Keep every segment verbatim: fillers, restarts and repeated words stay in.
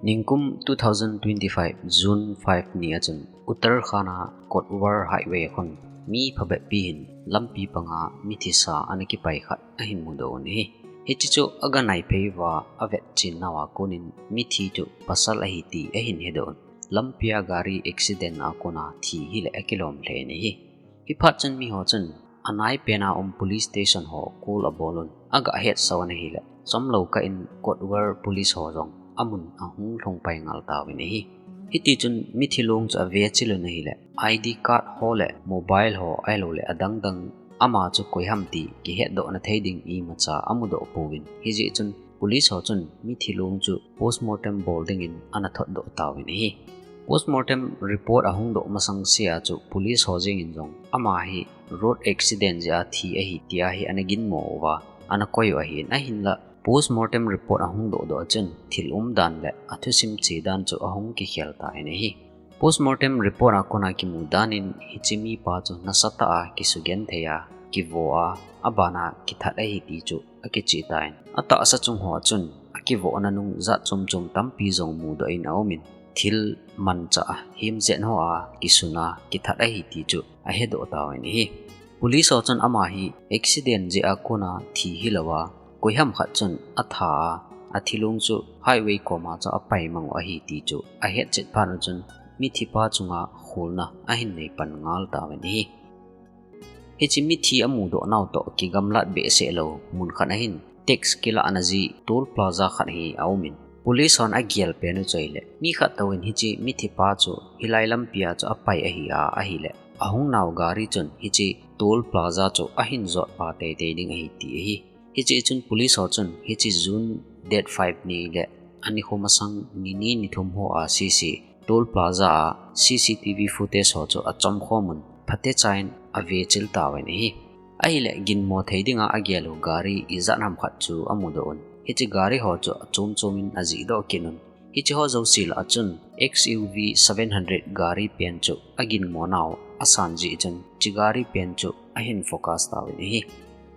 Ningkum two thousand twenty-five June five ni achun Uttarakhand a Kotwar Highway akhun mi phabep pi hin lampi panga mithisa ana kipai khat ahin mudoh un ahi. Hiche chu aga naiphei uva avetchin nauva konin mithi chu pasal ahi ti ahin hedoh un. Lampia gari accident a kona thi hile akilom lheh in ahi. Hiphat chun miho chun anai pena um police station ho call abol un, aga hetsah un ahile, chomlou kah in Kotwar police ho jong amun ahung lhung pai ngal tauvin ahi. Hiti chun mithi long chu avechil un ahile, I D card ho le mobile ho ahilouleh adang dang ama chu koi ham ti kihetdoh na thei ding imacha amudoh pouvin. Hijeh chun police ho chun mithi long chu postmortem bol dingin ana thotdoh tauvin ahi. Postmortem report ahung doh masang sea chu police ho jeng in jong ama hi road accident jeh a thi ahi tia hi ana ginmo uva ana koi u ahin, ahinla postmortem report ahung doh doh chun thil umdan le athusim chedan chu ahung kikhel tan ahi. Postmortem report a kona kimu danin hiche mipa chu nasatah a kisugenthei a, kivo a, abana kithat ahi ti chu akicheh tan. Atahsa chung hoa chun akivohna nung jat chom chom tampi jong mudoh in aumin, thil manchah a, hemjet hoa kisun a, kithat ahi ti chu ahedoh tauvin ahi. Police ho chun ama hi accident jeh a kona thi hilouva, koi ham khat chun atha a, athi long chu highway koma chu apai mang u ahi ti chu ahetchet phat un chun mithipa chunga kholna ahin nei pan ngal tauvin ahi. Hiche mithi amudoh nau toh kigamlat behseh lou mun khat ahin tax kilahna jeh toll plaza khat hi aumin, police hon agel pen u chu ahile, mi khat touvin hiche mithipa chu hilai lampia chu apai ahi a, ahile ahung nau gari chun hiche toll plaza chu ahin jot pa teitei ding ahi ti ahi. Hiche chun police ho chun hiche June date five ni le ani kho masang ni ni ni thum hoa sese toll plaza a C C T V footage ho chu achom khom un, phatecha in avechil tauvin ahi. Ahile ginmo thei dinga agel u gari ijat ham khat chu amudoh un. Hiche gari ho chu achom chom in ajihdoh kit un. Hiche ho jouse lah a chun X U V seven hundred gari pen chu aginmo nau asan jeh chun hiche gari pen chu ahin focus tauvin ahi.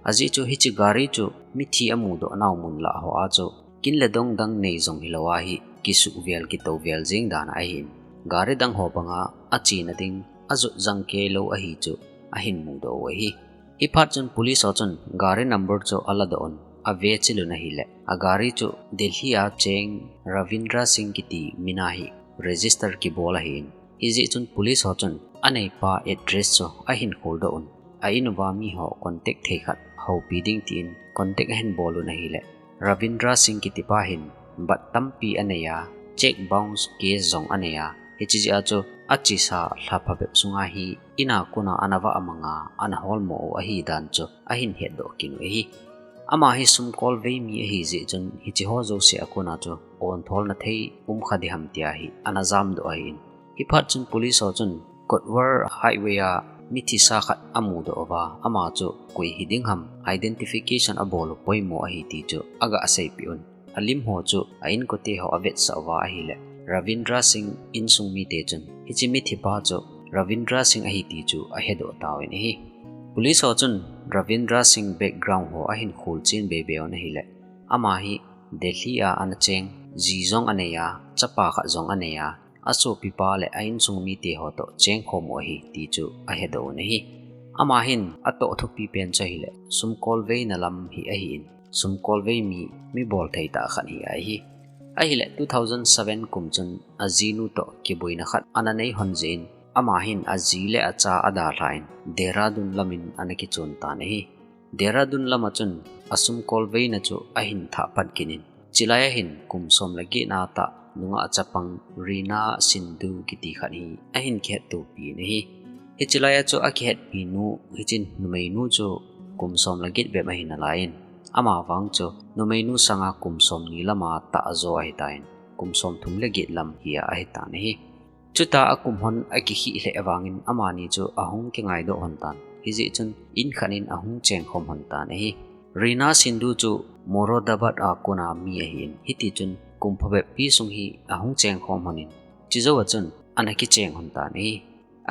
Ajeh chu hiche gari chu mithi amudoh nau mun lah hoa chu kin le dong dang nei jong hilou ahi, kisuhvel kitovel jeng dan ahin, gari dang ho banga achena ding ajot jang keilou ahi chu ahin mudoh u ahi. Hiphat chun police ho chun gari number chu aladoh un, avechil un ahile, agari chu Delhi a cheng Ravindra Singh kiti min a hi register kibol ahin, hijeh chun police ho chun aneipa address chu ahin kholdoh un, a in uva miho contact thei khat houpi ding tin contact ahin bol un ahile, Ravindra Singh kitipa hin bat tampi anei a, cheque bounce case jong anei a, hiche jeh a chu achesa lha phabep sunga hi in a kona ana vah mang a, ana holmo u ahi dan chu ahin hetdoh kit u ahi. Ama hi sumkolvei mi ahi jeh chun hiche ho jouse a kona chu ontholna thei um kha ding ham tia hi ana jamdoh ahin. Hiphat chun police ho chun Kotwar Highway a mithisa khat amudoh uva, ama chu koi hiding ham identification abol u poimo ahi ti chu aga seipeh un. Alim ho chu a inkote ho avetsah uva ahile, Ravindra Singh insung mite chun hiche mithipa chu Ravindra Singh ahi ti chu ahedoh tauvin ahi. Police ho chun Ravindra Singh background ho ahin kholchen bebe un ahile, ama hi Delhi a ana cheng, ji jong anei a, chapa khat jong anei a, asopipa le a insung mite ho toh chengkhom u ahi ti chu ahedoh un ahi. Ama hin atoh thupi pen chu ahile, sumkolveina lam hi ahin, sumkolvei mi, mi bolthei tah khat hi ahi. Ahile two thousand seven kum chun ajinu toh kiboina khat ana nei lhon jeh in, ama hin aji le acha adalhan Dehradun lamin ana kichon tan ahi. Dehradun lama chun asumkolveina chu ahin thah pat kit in, chulai ahin kum som le get na tah nungah chapang Reena Sindhu kiti khat hi ahin kihettopi in ahi. Hiche lai a chu akihetpi nu, hiche numeinu chu kum som le get bep ahi nalaiyin, amavang chu numeinu sanga kum somni lama tah ajo ahitan, kum somthum le get lam hi ahitan ahi. Chuti a kum lhon akikhih lheh vangin amani chu ahung kingaidoh lhon tan. Hijeh chun in khat in ahung chengkhom lhon tan ahi. Reena Sindhu chu Moradabad a kona mi ahin, hiti chun kum phabep pi sung hi ahung chengkhom lhon in, chujou a chun ana kicheng lhon tan ahi.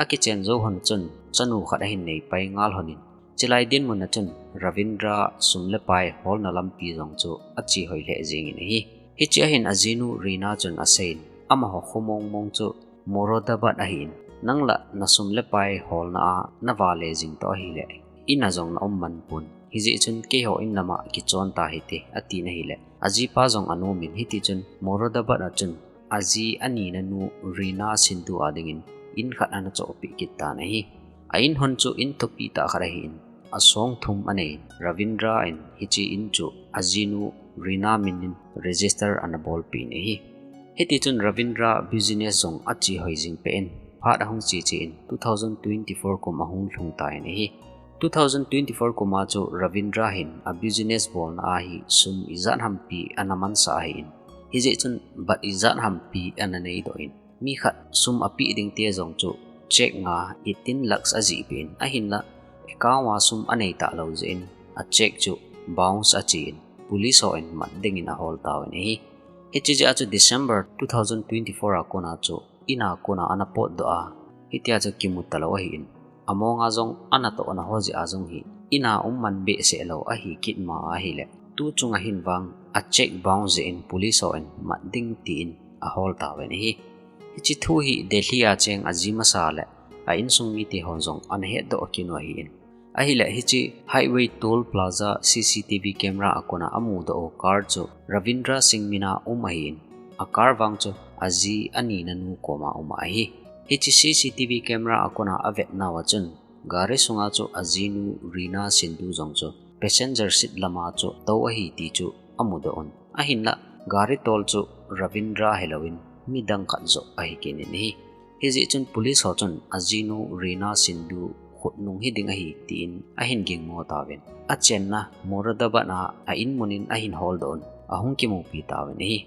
Akichen jou lhon chun chanu khat ahin neipai ngal lhon in, chulai dinmun a chun Ravindra sum le pai holna lampi jong chu ache hoi lheh jeng in ahi. Hichea hin ajinu Rina chun aseiyin, amaho kho mong mong chu Moradabad ahin, nang la nasum le pai holna a navale jing toh ahile, in a jong na um man pon. Hijeh chun keiho in lama kichon tahite, atin ahile, ajipa jong anomin, hitichun Moradabad a chun aji anina nu Rina Sindhu a dingin in khat ana chohpeh kit tan ahi. A in hon chu in thupi tah khat ahin, asong thum anei in, Ravindra in hiche in chu ajinu Rina min in register ana bolpeh in ahi. Hitichun Ravindra business jong ache hoi jing peh in, phat ahung che che in two thousand twenty-four kum ahung lhung tan ahi. Two thousand twenty-four kum a chu Ravindra hin a business bolna a hi sum ijat hampi ana mansah ahin, hijeh chun bat ijat hampi ana neidoh in, mi khat sum apeh ding te jong chu cheque nga, eighteen lakhs ajihpeh in, ahinla account a sum anei talou jeh in a cheque chu bounce ache in, police hon mat dingin ahol tauvin ahi. Hiche jeh a chu December two thousand twenty-four a kona chu in a kona ana potdoh a, hitia chu kimu talou ahin, amonga jong anatohna ho jeh a jong hi in a um man behseh lou ahi kit ma ahile, tu chunga hin vang a cheque bounce jeh in police hon mat ding tin ahol tauvin ahi. Hiche thu hi Delhi a cheng aji masa le a insung mite hon jong ana hetdoh kit u ahin, ahile hiche Highway Toll Plaza C C T V camera a kona amudoh u car chu Ravindra Singh mina um ahin, a car vang chu aji anina nu koma um ahi. Hiche C C T V camera a kona avetnauva chun gari sunga chu ajinu Rina Sindhu jong chu passenger seat lama chu tou ahi ti chu amudoh un, ahinla gari tol chu Ravindra hilouvin midang khat joh ahi kit in ahi. Hijeh chun police ho chun ajinu Rina Sindhu khutnung hiding ahi tin ahin gingmo tauvin, achenna Moradabad a a in mun in ahin holdoh un, ahung kimupi tauvin ahi.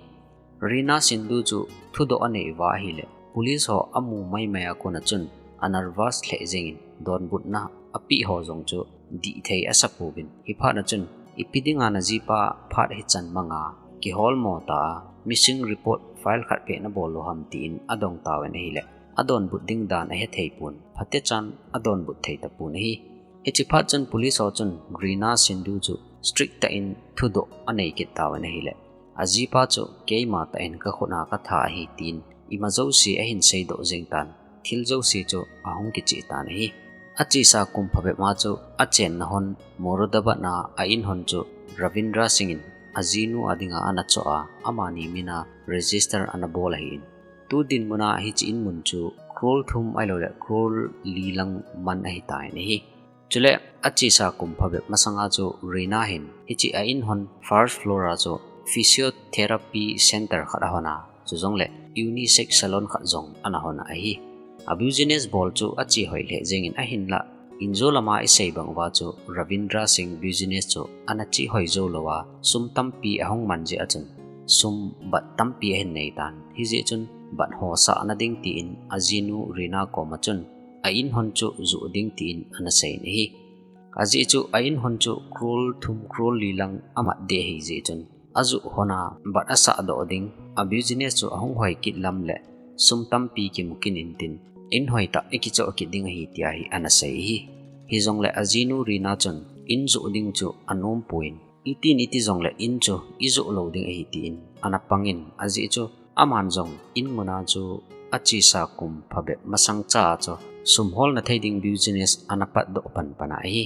Rina Sindhu chu thudoh anei uva ahile, police ho amu maimai a kona chun a nervous lheh jengin donbutna apeh ho jong chu dihthei asa pouvin, hiphat na chun ipi dinga najipa phat hichan manga kiholmo ta a, missing report file khat beh nabol lou ham tin adong tauvin ahile, adonbut ding dan ahethei pon, phatechan adonbut thei tapon ahi. Hiche phat chun police ho chun Rina Sindhu chu strict tah in thudoh anei kit tauvin ahile, ajipa chu keima tah in kakhut a katha ahi tin ima jouse ahin seidoh jeng tan, thil jouse chu ahung kicheh tan ahi. Achesa kum phabep ma chu achenna hon Moradabad a a in hon chu Ravindra Singh in ajinu a dinga ana choh a, amani mina register ana bol ahin, tu dinmuna hiche in mun chu crore thum ahiloule crore li lang man ahitan ahi. Chule achesa kum phabep masanga chu Rina hin hiche a in hon first floor a chu physiotherapy center khat ahon a, chujongle unisex salon khat jong ana hon ahi. A business bol chu ache hoi lheh jengin ahinla, injo lama isei bang uva chu Ravindra Singh business chu ana che hoi jou louva sum tampi ahung man jeh a chun sum bat tampi ahin neitan, hijeh chun bat ho sahna ding tin ajinu Rina koma chun a in hon chu joh ding tin ana seiyin ahi. Ajeh chu a in hon chu crore thum crore li lang amat deh ahijeh chun, ajoh hon a bat asahdoh ding, a business chu ahung hoi kit lam le sum tampi kimu kit intin, in hoitah ikichoh kit ding ahi tia hi ana sei ahi. Hijongle ajinu Rina chun in joh ding chu anompon, itin iti jongle in chu ijoh lou ding ahi tin ana pangin, ajeh chu aman jong in muna chu achesa kum phabep masang cha a chu sum holna thei ding business ana patdoh panpan ahi.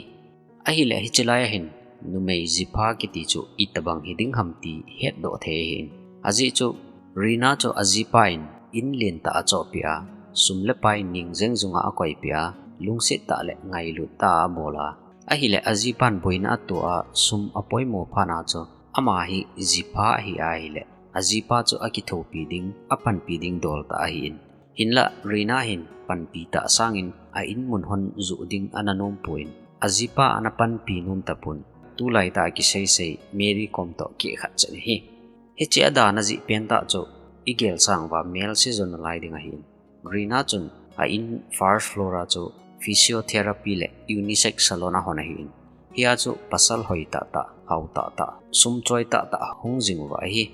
Ahile hiche lai ahin numei jipha kiti chu itobang hiding ham ti hetdoh thei ahin. Ajeh chu Rina chu ajipa in in lentah achohpeh a, sum le pai ning jeng junga akoipeh a, lungset tah le ngailut tah a abol a, ahile ajipan boina atoh a sum apoimo phat a chu ama hi jipha ahi ahile, ajipa chu akithopi ding, apanpi ding dol tah ahin. Hinla Rina hin panpi tah sangin a in mun hon joh ding ana nompon, ajipa ana panpi nom tapon, tulaitah a kiseisei Mary Kom toh keh khat chet ahi. Hiche adana jeh pentah chu igel sang uva mel season nalai ding ahin. Rina chun a in first floor a chu physiotherapy le unisex salon ahon ahin. Hia chu pasal hoi tahtah, hao tahtah, sum choi tahtah hung jing uva ahi.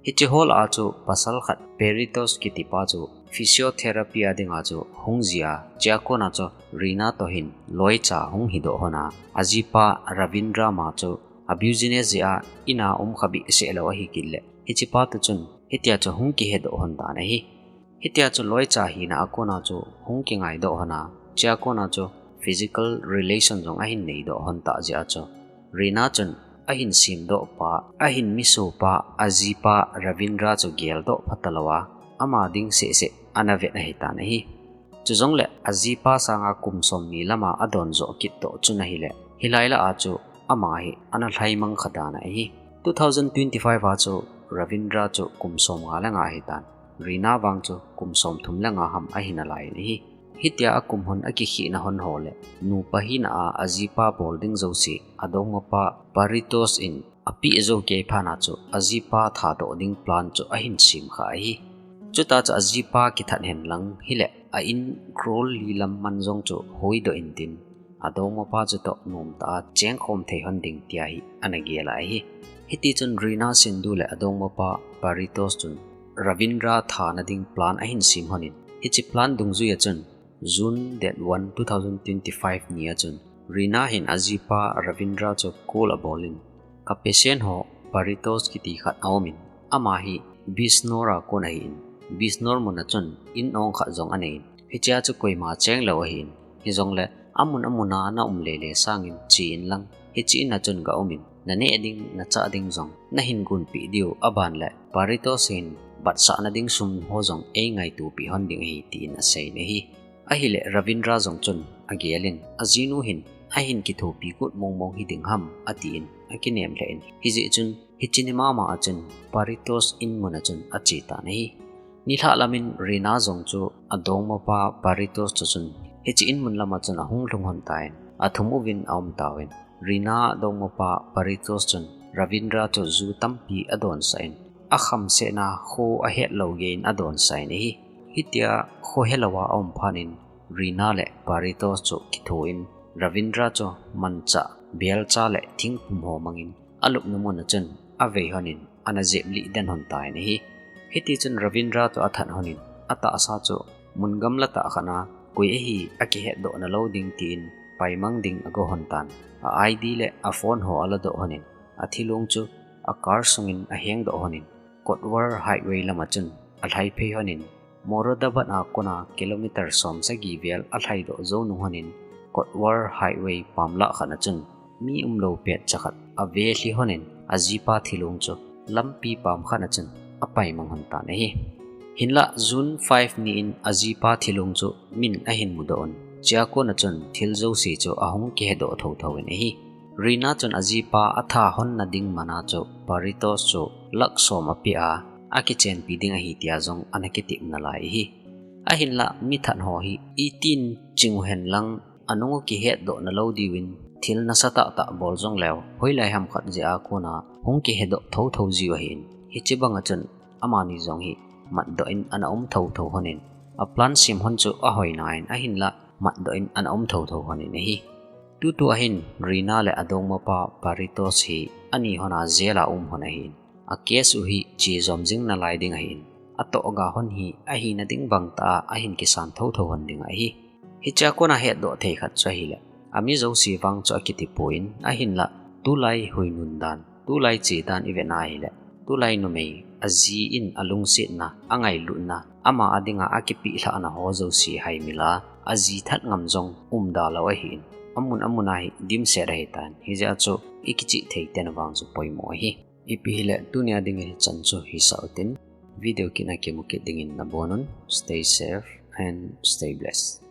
Hiche hall a chu pasal khat Peritos kitipa chu physiotherapy a dinga chu hung jia, chea kona chu Rina toh hin loicha hung hidoh hon a, ajipa Ravindra ma chu a business jeh a in a um kha behseh lou ahi kit le, Hichepa toh chun hitia chu hung kihedoh lhon tan ahi. Hitia chu loicha hina a kona chu hung kingaidoh lhon a, chea kona chu physical relation jong ahin neidoh lhon tah jeh a chu Rina chun ahin semdoh pa, ahin miso pa, ajipa Ravindra chu geldoh phatalou a, ama ding sehseh ana vet ahitan ahi. Chujongle ajipa sanga kum somni lama adon joh kit toh chun ahile, hilai lah a chu ama hi ana lhaimang kha dan ahi. Two thousand twenty-five a chu Ravindra chu kum somnga le nga ahitan, Rina vang chu kum somthum le nga ham ahi nalai in ahi. Hitia akum lhon akikhehna lhon ho le nupa hina a ajipa bol ding jouse adongmapa Paritosh in apeh jou kei phat a chu ajipa thadoh ding plan chu ahin sem kha ahi. Chuta chu ajipa kithat hen lang hile a in crore li lam man jong chu hoidoh intin, adongmapa chutoh nomtah a chengkhom thei lhon ding tia hi ana gel ahi. Hitichun Rina Sindhu le adongmapa Paritosh chun Ravindra thana ding plan ahin sem lhonin, hiche plan dungjuia chun June date one, two thousand twenty-five ni a chun Rina hin ajipa Ravindra chu call abolin, ka patient ho Paritosh kiti khat aumin, ama hi Bijnor a kon ahin, Bijnor mun a chun in ong khat jong aneiyin, hichea chu koima chenglou ahin, hijongle amun amun a naum lele sangin che inlang hiche in a chun gaumin, naneh ding nachah ding jong nahin gonpeh diu, aban le Paritosh hin batsahna ding sum ho jong eingaitopeh lhon ding ahi, tin aseiyin ahi. Ahile Ravindra jong chun agelin, ajinu hin ahin kithopi got mongmong hiding ham, atin akinem lheh in, hijeh chun hiche ni mama a chun Paritosh in mun a chun ache tan ahi. Nilhah lamin Rina jong chu adongmapa Paritosh toh chun hiche in mun lama chun ahung lhung lhon tan, athum uvin aum tauvin, Rina dongmapa Paritosh chun Ravindra chu ju tampi adonsah in, akhamsetna kho ahetlou geiyin adonsah in ahi. Hitia kho helouva aum phat in Rina le Paritosh chu kithoin Ravindra chu manchah, belcha le thingphum ho mangin alupna mun a chun avei lhonin ana jeplih den lhon tan ahi. Hitichun Ravindra chu athat lhonin, atahsa chu mun gamla tah khat a koi ahi akihetdoh nalou ding tin paimang ding ago lhon tan, a ID le a phone ho aladoh lhonin, athilong chu a car sungin ahengdoh lhonin, Kotwal Highway lama chun alhaiphei lhonin, Moradabad a kona kilometer somsagi vel alhaidoh jou nung lhonin, Kotwal Highway pamlah khat a chun mi umlou petcha khat avelhi lhonin, ajipa thilong chu lampi pam khat a chun apaimang lhon tan ahi. Hinlah June five ni in ajipa thilong chu min ahin mudoh un, chea kona chun thil jouse chu ahung kihedoh thotho in ahi. Rina chun ajipa atha lhonna ding man a chu Paritosh chu lakh som apeh a, akichenpi ding ahi tia jong ana kitep nalai ahi. Ahinlah mi that ho hi itin ching uhen lang, anung u kihetdoh nalou diuvin thil nasatah tah bol jongleu, hoilai ham khat jeh a kona hung kihedoh thotho jiu ahin, hiche banga chun amani jong hi matdoh in ana um thotho lhonin, a plan sem lhon chu ahoinain, ahinlah matdoh in ana um thotho lhonin ahi. Tutua hin Rina le adongmapa Paritosh hi ani lhona jail a um lhon ahin, a case u hi chejom jing nalai ding ahin, atohga lhon hi ahina ding bangtah a ahin kisan thotho lhon ding ahi. Hichea kona hetdoh thei khat chu ahile, ami jouse vang chu akitipoi in, ahinlah tulai huinun dan, tulai che dan ivet na ahile, tulai numei aji in alungsetna, angailutna, ama a dinga akipehlhahna ho jouse haimil a, aji that ngam jong umda lou ahin, amun amun a hi dimset ahitan, hijeh a chu ikichih thei ten vang chu poimo ahi. Ipi hile tunia dingin hichan chu hisah utin, video kit a kimu kit dingin nabonun, stay safe and stay blessed.